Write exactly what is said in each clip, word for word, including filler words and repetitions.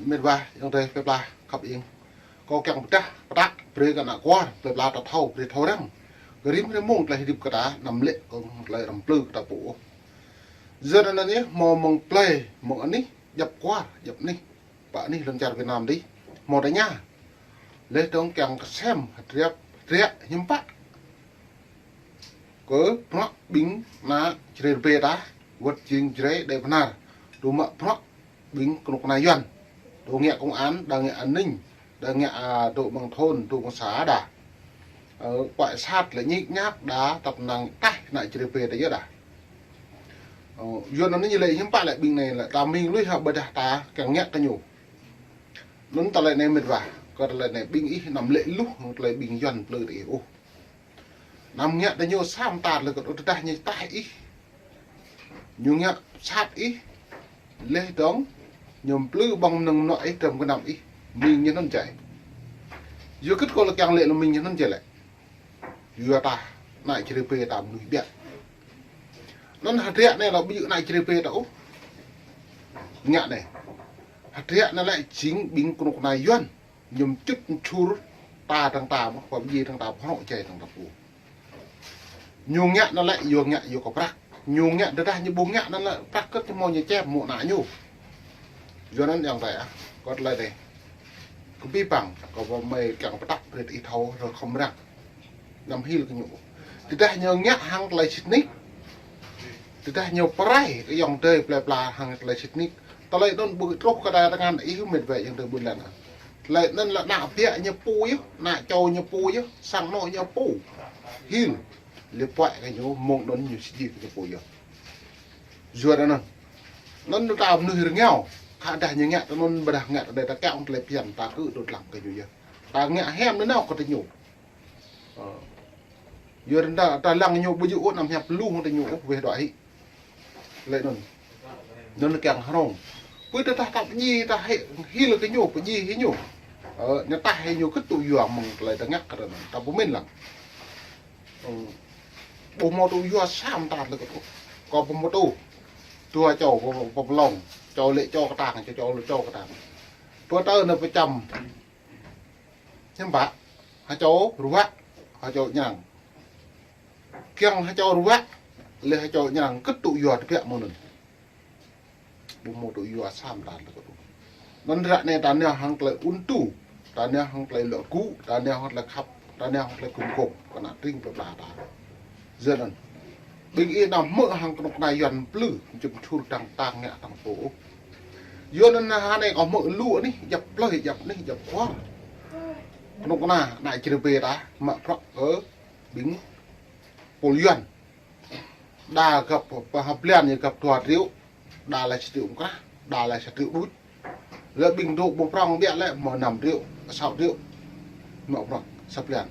Mĕt wa, ayŏng adơi plơi pla khăp ing. Kâo kiăng pơdah, pơdah, brơi kơ ană kuar, plơi pla ta thâo, brơi thâo răng. Kơ rĭm hrơi mông tơlơi hơdip kơ ta, anăm lĕ kơ tơlơi răm plư kơ ta pô. Yua anŭn yơh, hmâo mơ̆ng plơi, mơ̆ng anih, djŏp kuar, djŏp anih. Pơ anih lŏn čar Việt Nam dih, hmâo tơña. Laih dơ̆ng kiăng kơsem, hơdră, hơdră, hiư̆m pă. Kơ bruă ƀing ană Jrai rơbê ta, wơ̆t jing Jrai đe bơnar. Tŭ mă bruă ƀing kơnuk kơna Yuan. Tŭ ngă công an, đa ngă an ninh, đa ngă, a, tŭ mơ̆ng thôn, tŭ mơ̆ng xã đa. Ơ, kuai sat lĕ ñik ñak đa, tăp năng taih ană Jrai rơbê ta yơh đa. Ơ, Yuan anŭn ñu lĕ hiư̆m pă lĕ ƀing anai lĕ ta mĭn lui hă ƀôdah ta kiăng ngă kơ ñu. Anŭn tơlơi anai mĕt wa, kơ tơlơi anai ƀing ih anăm lĕ luh, tơlơi ƀing Yuan plư tơ ih ôh. Anăm ngă tơ ñu sa mơta lĕ kơ tơdah ñu taih ih. Ñu ngă sat ih. Laih dơ̆ng, ñu plư ƀơ̆ng mơnơ̆ng mơnuă ih, tơm gơnam ih. Mĭn ñu anŭn jai. Yua kơ kâo lĕ kiăng lĕ lu mĭn ñu anŭn jai lĕ. Yua ta, ană Jrai rơbê ta mơnuih ƀiă. Anŭn hơdră anai lĕ ƀu djơ̆ ană Jrai rơbê ta ôh. Ngă anai. Hơdră anai lĕ jing ƀing kơnuk kơna Yuan. Ñu čŭt čur ta dơ̆ng ta mơ̆, pơ ƀing dơ̆ng ta pơhrŏ jai dơ̆ng ta pô. Ñu ngă anŭn lĕ, yua ngă, yua kơ prăk. Ñu ngă tơdah ñu ƀu ngă anŭn lĕ, prăk kơ ñu hmâo ñu čem mơ̆ ană ñu. Yua anŭn ayŏng adơi ah, kơ tơlơi anai. Kơ ƀing păng, kơ pơmơi kiăng pơtă brơi ih thâo, rơkhŏm răng. Anăm hil kơ ñu. Tơdah ñu ngă hăng tơlơi sĭt nik. Tơdah ñu pơrai kơ ayŏng adơi plơi pla hăng tơlơi sĭt nik. Tơlơi anŭn ƀu truh kơ đa tơngan ih mĕt wa ayŏng adơi ƀuôn lan. Tơlơi anŭn lĕ ană ƀiă ñu pô yơh, ană čô ñu pô yơh, sang anŏ ñu pô. Hil, lĕ puai kơ ñu, mơ̆ng anŭn ñu sĭ kơ ñu pô yơh. Yua anŭn. Anŭn ta mơnuih rơngiao, kơ dah ñu ngă anŭn ƀôdah ngă tơlơi ta kiăng tơlơi phiăn ta kơ đôč lăng kơ ñu yơh. Ta ngă hiam anŭn nao kơ tơ ñu. Ơ. Yua anŭn ta, ta lăng ñu ƀu djơ̆ ôh anăm hiăp lu hăng tơ ñu ôh weh đuaĭ hĭ. Lĕ anŭn. Anŭn kiăng hrŏng. Pơ tơdah ta pơdjai ta hil kơ ñu, pơdjai hĭ ñu. Ơ, ñu taih hĭ ñu kơ tŭ yua mơ̆ng tơlơi ta ngă kơ anŭn. Ta pơmĭn lăng. Ơ. Ƀu hmâo tŭ yua sa mơta lĕ kơ tŭ. Kâo pơhmư̆ tŭ. Dua čô, pơ, pơ, pơlông. Čô lĕ čô kơtang, čô, čô lĕ čô kơtang. Pơ tơ anŭn pơčăm. Hiư̆m pă, ha čô ruă, ha čô ñrăng. Kiăng ha čô ruă, lĕ ha čô ñrăng kơ tŭ yua tơbiă mơ̆n anŭn. Ƀu hmâo tŭ yua sa mơta lĕ kơ tŭ. Anŭn ră anai ta nao hăng tơlơi ŭn tŭ, ta nao hăng tơlơi lŏ gŭ, ta nao hăng tơlơi khăp, ta nao hăng tơlơi gum gôp, kơ ană tring plơi pla ta. Yua anŭn. Ƀing ih anăm hmư̆ hăng kơnuk kơna Yuan plư, čŭm čur dơ̆ng ta ngă dơ̆ng pô. Yua anŭn hơnai kâo hmư̆ lu anih, djŏp plơi, djŏp anih, djŏp kuar. Kơnuk kơna, ană Jrai rơbê ta, mă bruă kơ ƀing pôl Yuan. Đa găp pơhăp blan ñu găp dua triệu, đa lĕ sa triệu mơkrah, đa lĕ sa triệu đôč. Lĕ ƀing dŏ ƀu prŏng biă lĕ hmâo năm triệu, sa triệu. Mă bruă sa blan.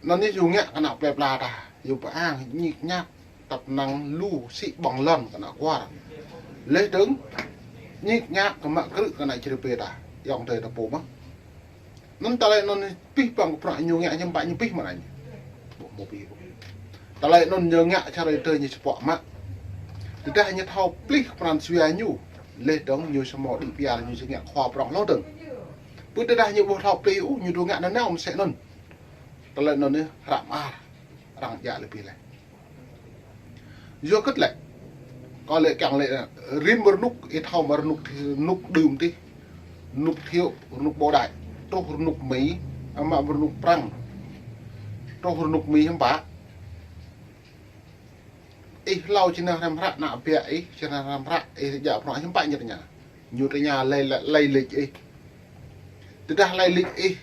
Anŭn ñu yua ngă kơ ană plơi pla ta, yua pơang ñik ñak tăp năng lu sĭ ƀơ̆ng lŏn kơ ană kuar. Laih dơ̆ng ñik ñak kơ mă krư̆ kơ ană Jrai rơbê ta, ayŏng adơi ta pô mơ̆n. Anŭn tơlơi anŭn pih păng kơ bruă ñu ngă hiư̆m pă ñu pih mơ̆n anai. Ƀu hmâo pih. Tơlơi anŭn ñu ngă čar ơi tơ ñu sơpŏk mă. Tơdah ñu thâo plih pran jua ñu. Laih dơ̆ng ñu samơ̆ đĭ pial ñu či ngă khua prŏng hlâo dơ̆ng. Pơ tơdah ñu ƀu thâo plih ôh, ñu dŏ ngă nanao mơsĕ anŭn. Tơlơi anŭn yơh hră mơar. Arăng djă lĕ pih lĕ. Yua kơ lĕ. Kâo lĕ kiăng lĕ, rĭm rơnŭk, ih thâo mă rơnŭk, rơnŭk đưm tih. Rơnŭk Thiệu, rơnŭk Bảo Đại. Truh rơnŭk Mi, ama rơnŭk Prăng. Truh rơnŭk Mi hiư̆m pă. Ih hlâo či nao hrăm hră ană ƀiă ih, či nao hrăm hră ih djă bruă hiư̆m pă ñu tơña. Ñu tơña lai, lai, lai lịch ih. Tơdah lai lịch ih,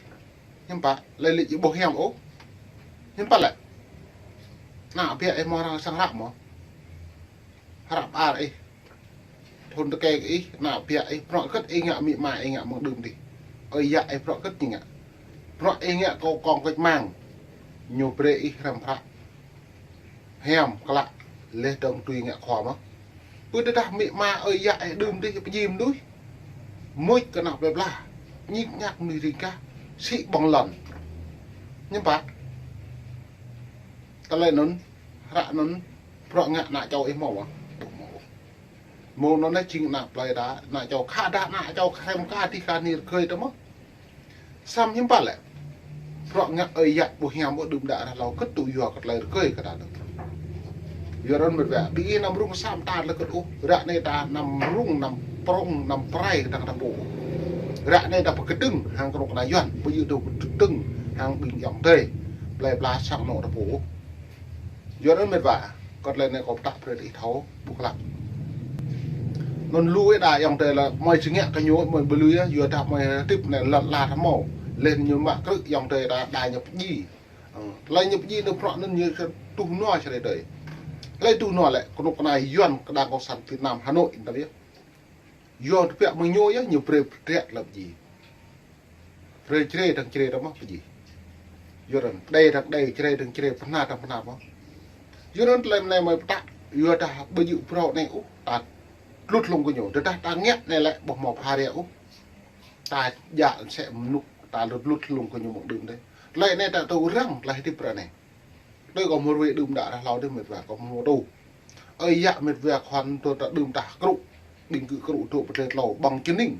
hiư̆m pă, lai lịch ih ƀu hiam ôh. Hiư̆m pă lĕ. Ană ƀiă ih hmâo arăng sang hră mơ̆. Hră mơar ih. Thun tơkeng ih, ană ƀiă ih, bruă hơget ih ngă amĭ ama ih ngă mơ̆ng đưm tih. Ơi yă ih bruă hơget ñu ngă. Bruă ih ngă kơ kông kơč mang. Ñu brơi ih hrăm hră. Hiam klă, laih dơ̆ng tui ngă khua mơ̆. Pơ tơdah amĭ ama ơi yă ih đưm tih pơjing mơnuih. Mŭt kơ ană plơi pla. Ñik ñak mơnuih ring kah. Sĭ ƀơ̆ng lŏn. Hiư̆m pă. Tơlơi anŭn, hră anŭn, bruă ngă ană čô ih hmâo mơ̆. Ƀu hmâo. Mơ̆ng anŭn anai jing ană plơi ta, ană čô khă dah, ană čô khem ka tih ka ni rơgơi ta mơ̆. Samơ̆ hiư̆m pă lĕ. Prŏ ngă ơi yă ƀu hiam ƀu đưm đă ră hlâo kơ tŭ yua kơ tơlơi rơgơi kơ ta dơ̆ng. Yua anŭn mĕt wa, ƀing ih anăm rŭng sam ta lĕ kơ ôh. Ră anai ta anăm rŭng, anăm prŏng, anăm prai kơ dang ta pô. Ră anai ta pơkơdơ̆ng hăng kơnuk kơna Yuan, ƀu djơ̆ dŏ pơkơdơ̆ng hăng ƀing ayŏng adơi plơi pla sang anŏ ta pô. Yua anŭn mĕt wa, kơ tơlơi anai kâo pơtă brơi ih thâo ƀuh klă. Anŭn lu ih đa ayŏng adơi lĕ, mơi či ngă kơ ñu, mơi ƀu lui yơh, yua dah mơi hơdip anai lŏn ala ta hmâo. Lĕ ñu mă krư̆ ayŏng adơi đa, đa ñu pơdjai. Ơ, tơlơi ñu pơdjai anŭn prŏ anŭn ñu tuh nua čơrê tơi. Tơlơi tuh nua lĕ, kơnuk kơna Yuan kơ đảng cộng sản Việt Nam Hà Nội ta yơh. Yua tơbiă mơ̆ng ñu yơh, ñu brơi pơdră tơlơi pơdjai. Brơi čơrê dang čơrê ta mơ̆ pơdjai. Yua anŭn, đe dang đe, čơrê dang čơrê, pơhna dang pơhna mơ̆. Yua anŭn tơlơi anai mơi pơtă, yua dah ƀu djơ̆ phrâo anai ôh, ta lŭt hlung kơ ñu. Tơdah ta ngă anai lĕ ƀu hmâo pha ră ôh. Ta djă sĕ mơnŭk, ta lŭt lŭt hlung kơ ñu mơ̆ng đưm dêh. Tơlơi anai ta tŭ răng, tơlơi hơdip ră anai. Tui kâo hmâo ruai đưm đă ră hlâo dêh mĕt wa, kâo hmâo tŭ. Ơi yă mĕt wa khŏn tŭ ta đưm đă krŭ. Ƀing gơ̆ krŭ tŭ pơdrĕt hlâo ƀơ̆ng čơning.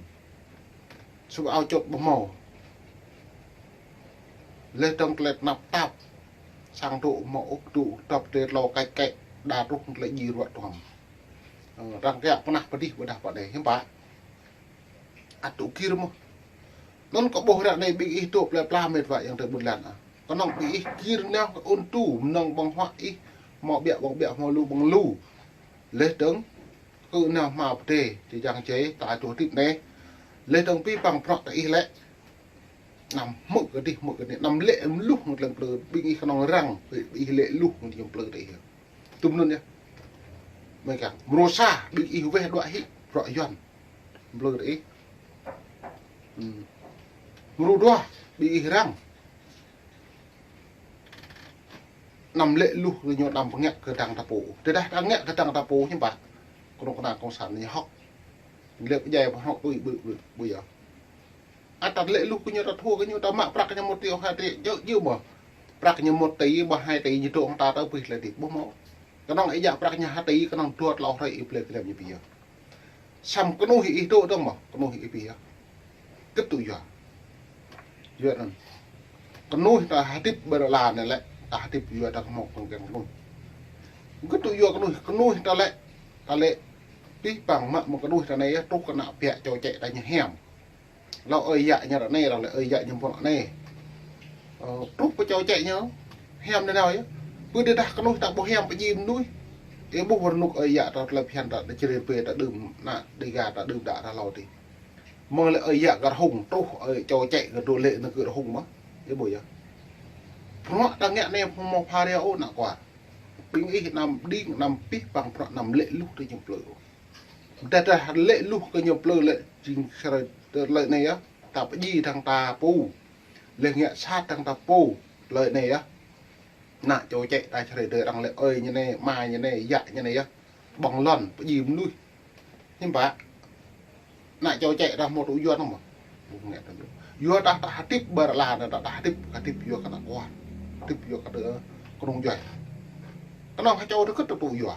Sŭp ao čŏt ƀu hmâo. Lĕ dơ̆ng tơlơi tơnap tap. Sang tŭ hmâo ôh tŭ tap pơdrĕt hlâo kač kač. Đa truh tơlơi djai ruă tuăm. Ơ, răng kiă pơnah pơdih ƀôdah pơ anai. Hiư̆m pă. Ăt tŭ gir mơ̆. Anŭn kâo ƀuh ră anai ƀing ih tŭ plơi pla mĕt wa ayŏng adơi ƀôn lan ah. Kơnơ̆ng ƀing ih gir nao kơ ôn tu, mơnơ̆ng ƀơ̆ng huă ih, hmâo ƀiă ƀơ̆ng ƀiă, hmâo lu ƀơ̆ng lu. Lĕ dơ̆ng, kơ nao hmâo pơdai, či jang jai, ta tŭ hơdip anai. Lĕ dơ̆ng pih pang prŏ ta ih lĕ. Anăm hmư̆ kơ dih, hmư̆ kơ anai, anăm lĕ luh ngă tơlơi plư, ƀing ih kơnơ̆ng răng, ƀing ih lĕ luh ngă tơlơi plư ta ih. Tŭm anŭn yơh. Mơi kang. Mrô sa, ƀing ih weh đuaĭ hĭ, prŏ Yuan. Plư ta ih. Hmm. Mrô dua, ƀing ih răng. Anăm lĕ luh kơ ñu anăm pơngă kơ dang ta pô. Tơdah ta ngă kơ dang ta pô hiư̆m pă. Kơnuk kơna cộng sản ñu hŏk. Lĕ pơdjai pơhŏk tui ƀu, ƀu, ƀu yơh. Ăt ta lĕ luh kơ ñu ta thua kơ ñu ta mă prăk ñu một triệu hai triệu, djơ̆ djơ̆ mơ̆. Prăk ñu một tỷ ƀă hai tỷ ñu dŏ hăng ta ta pih lĕ dih ƀu hmâo. Kơnơ̆ng ih djă prăk ñu hai tỷ kơnơ̆ng dua tlâo hrơi ih blơi kơ lĕm ñu pih yơh. Samơ̆ kơnuih ih dŏ dơ̆ng mơ̆, kơnuih ih pih yơh. Kơ tŭ yua. Yua anŭn. Kơnuih ta hơdip ƀơi lŏn ala anai lĕ, ta hơdip yua ta hmâo kơnơ̆ng kơnuih. Kơ tŭ yua kơnuih, kơnuih ta lĕ, ta lĕ pih pang mă mơ̆ng kơnuih ta anai yơh, truh kơ ană biă čô čĕ ta ñu hiam. Hlâo ơi yă ñu ră anai, hlâo lĕ ơi yă ñu ƀôn anai. Ơ, truh pơ čô čĕ ñu, hiam nanao yơh. Pơ tơdah kơnuih ta ƀu hiam pơdjai mơnuih. Ih ƀuh rơnŭk ơi yă ta tơlơi phiăn ta, ta čơrê pê ta đưm, ană Dega ta đưm đă ră hlâo dih. Mơ̆ng lĕ ơi yă gah rơhung, truh ơi čô čĕ gah dŏ lĕ anŭn gah rơhung mơ̆. Ih ƀuh yơh. Prŏ ta ngă anai hmâo pha ră ôh ană kuar. Ƀing ih anăm đing, anăm pih pang prŏ, anăm lĕ luh tơ ñu plư. Tơdah lĕ luh kơ ñu plư lĕ jing sơrơi tơlơi anai yơh. Ta pơdjai dang ta pô. Lĕ ngă sat dang ta pô. Tơlơi anai yơh. Ană čô čĕ ta sơrơi tơ arăng lĕ ơi ñu anai, ama ñu anai, yă ñu anai yơh. Ƀơ̆ng lŏn, pơdjai mơnuih. Hiư̆m pă. Ană čô čĕ ta hmâo tŭ yua anŭn mơ̆. Ƀu ngă tŭ yua. Yua ta, ta hơdip ƀơi lŏn ala anai ta, ta hơdip, hơdip yua kơ ană kuar. Hơdip yua kơ tơ kơnung djuai. Kơnơ̆ng ha čô ta kơ tŭ yua.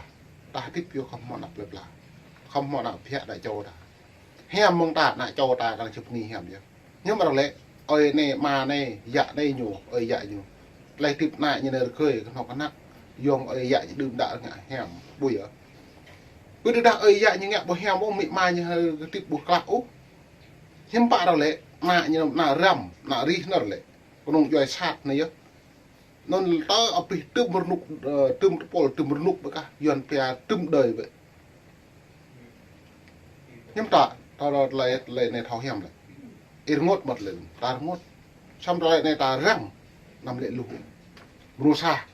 Ta hơdip yua khŏm hmâo ană plơi pla. Khŏm hmâo ană biă đa čô ta. Hiam mơ̆ng ta, ană čô ta kơ čư̆ bơni hiam yơh. Hiư̆m arăng lĕ, ơi anai, ama anai, yă anai ñu, ơi yă ñu. Tơlơi hơdip ană ñu anai rơgơi, kơnơ̆ng kơnăk, yŏng ơi yă ñu đưm đă ngă hiam, ƀu yơh. Pơ tơdah ơi yă ñu ngă ƀu hiam ôh, amĭ ama ñu hơdip ƀu klă ôh. Hiư̆m pă arăng lĕ, ană ñu ană răm, ană rih nơr lĕ. Kơnung djuai sat anai yơh. Anŭn tơ abih tơm rơnŭk, ơ, tơm tơpul, tơm rơnŭk ƀơi kah, Yuan pia tơm đơi ƀơi. Hiư̆m ta, ta ră tơlơi, tơlơi anai thâo hiam lĕ. Ih rơngot mơ̆t lĕ, ta rơngot. Samơ̆ tơlơi anai ta răng, anăm lĕ luh. Mrô sa.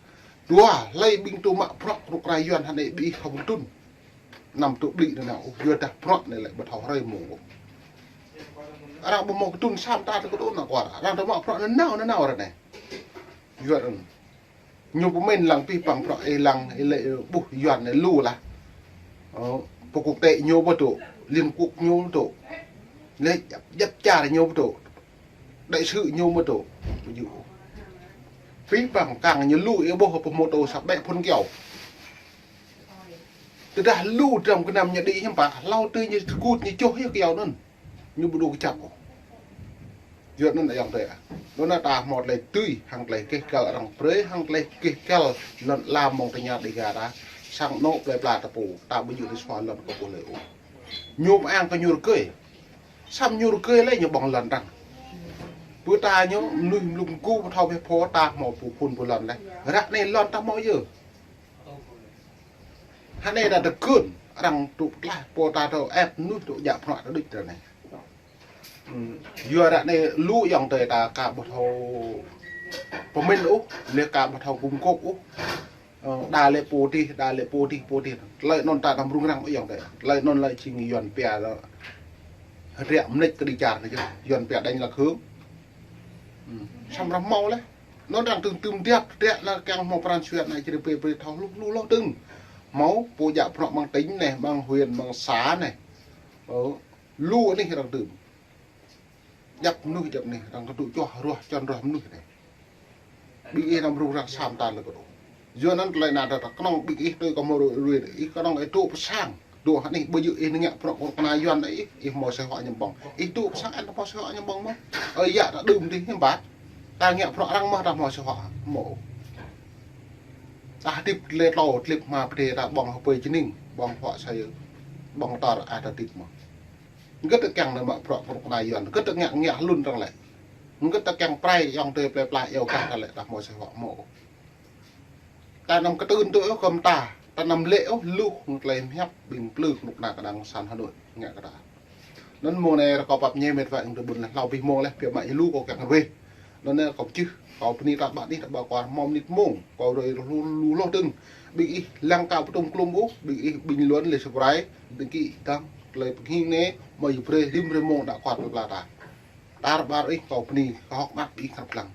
Dua, hlơi ƀing tŭ mă prŏ kơnuk kơna Yuan hă anai ƀing ih khŏm kơdŭn. Anăm tŭ ƀlĭ nanao ôh, yua dah prŏ anai lĕ ƀu thâo hrơi mông ôh. Arăng ƀu hmâo kơdŭn samơ̆ ta tŭ kơdŭn ană kuar. Arăng tŭ mă prŏ nanao, nanao ră anai. Yua anŭn. Ñu pơmĭn lăng pih pang prŏ ih lăng ih lĕ ƀuh Yuan anai lu lah. Ơ, pơ quốc tế ñu ƀu dŏ, Liên Quốc ñu ƀu dŏ. Lĕ djăp, djăp čar ñu ƀu dŏ. Đại sứ ñu ƀu dŏ. Ƀu djơ̆. Pih pang kang ñu lu ih ƀuh pơ mô tô sa ƀĕ phun kiao. Tơdah lu dram gơnam ñu đĭ hiư̆m pă, hlâo tui ñu tơgŭt ñu čoh yơh kơyâo anŭn. Ñu ƀu dŏ kơjăp ôh. Yua anŭn ayŏng adơi ah. Anŭn ta hmâo tơlơi tui, hăng tơlơi keh kăl arăng brơi, hăng tơlơi keh kăl lŏn ala mơ̆ng tơña Dega ta. Sang anŏ plơi pla ta pô, ta ƀu djơ̆ tơsuă lŏn kơ pô lơi ôh. Ñu mơang kơ ñu rơgơi. Samơ̆ ñu rơgơi lĕ ñu ƀơ̆ng lŏn arăng. Pơ ta ñu mơnuih mlŭk mgu pơthâo pĕ phô ta hmâo pô phŭn pô lŏn lĕ. Ră anai lŏn ta hmâo yơh. Hơnai ta tơgŭn, arăng tŭ tlaih pô ta tŭ ĕp mơnuih tŭ djă bruă ta đôč ră anai. Ư, yua ră anai lu ayŏng adơi ta ka ƀu thâo pơmĭn ôh, lĕ ka ƀu thâo gum gôp ôh. Ơ, đa lĕ pô tih, đa lĕ pô tih, pô tih. Tơlơi anŭn ta anăm rŭng răng ôh ayŏng adơi. Tơlơi anŭn lĕ jing Yuan pia lĕ hơdră mơneč kơ đi čar anai yơh. Yuan pia đánh lạc hướng. Ư, samơ̆ arăng hmâo lĕ. Anŭn arăng tơm tơm điăp, điăp lĕ kiăng hmâo pran jua anai čơrê brơi brơi thâo hluh hluh hluh dơ̆ng. Hmâo pô djă bruă mơ̆ng tỉnh anai, mơ̆ng huyện, mơ̆ng xã anai. Ơ, lu anih arăng tơm. Djăp mơnuih djăp anih, arăng kơdŭ čoh ruah čon ruah mơnuih anai. Ƀing ih anăm rŭng răng sa mơta lĕ kơdŭ. Yua anŭn tơlơi anai ta kơnơ̆ng ƀing ih tui kơ hmâo rui rui, ih kơnơ̆ng ih tŭ pơsang. Dŏ hơnih ƀu djơ̆ ih nơngiă bruă kơ kơna Yuan ih, ih hmâo sơhŏ ñăm ƀơ̆ng. Ih tŭ pơsang ih hmâo sơhŏ ñăm ƀơ̆ng mơ̆. Ơi yă ta đưm dih hiư̆m pă. Ta ngiă bruă arăng mơ̆ ta hmâo sơhŏ mơ̆. Ta hơdip lĕ tlâo, tlĕp hma pơdai ta ƀơ̆ng hơpơi jơning, ƀơ̆ng huă sa yơ, ƀơ̆ng tar ah ta hơdip mơ̆. Hơget ta kiăng nao mă bruă kơ kơna Yuan, hơget ta ngiă ngiă hlŭn arăng lĕ. Hơget ta kiăng prai ayŏng adơi plơi pla iâu gah ta lĕ ta hmâo sơhŏ mơ̆. Ta anăm kơtưn tui ôh kơ mơta, ta anăm lĕ ôh lu tơlơi hiăp ƀing plư kơnuk kơna kơđang sang Hà Nội ngă kơ ta. Anŭn mông anai rơkâo pap ñe met wa ayŏng adơi ƀuôn lĕ hlâo abih mông lĕ, biă mă ñu lu kâo kiăng rơweh. Anŭn anai kâo pơčih, kâo bơni ta ƀă anih ta ƀă kuar hmâo mơnit mông, kâo rơi lu lu hloh dơ̆ng. Ƀing ih lăng ka pơtŭm klŭm ôh, ƀing ih bình luận lĕ subscribe, đăng ký tăng, tơlơi pơhing anai, mơ̆ yua brơi rĭm hrơi mông đa kuar plơi pla ta. Tar ƀar ih kâo bơni, kâo hơ̆k mơak ƀing ih khăp lăng.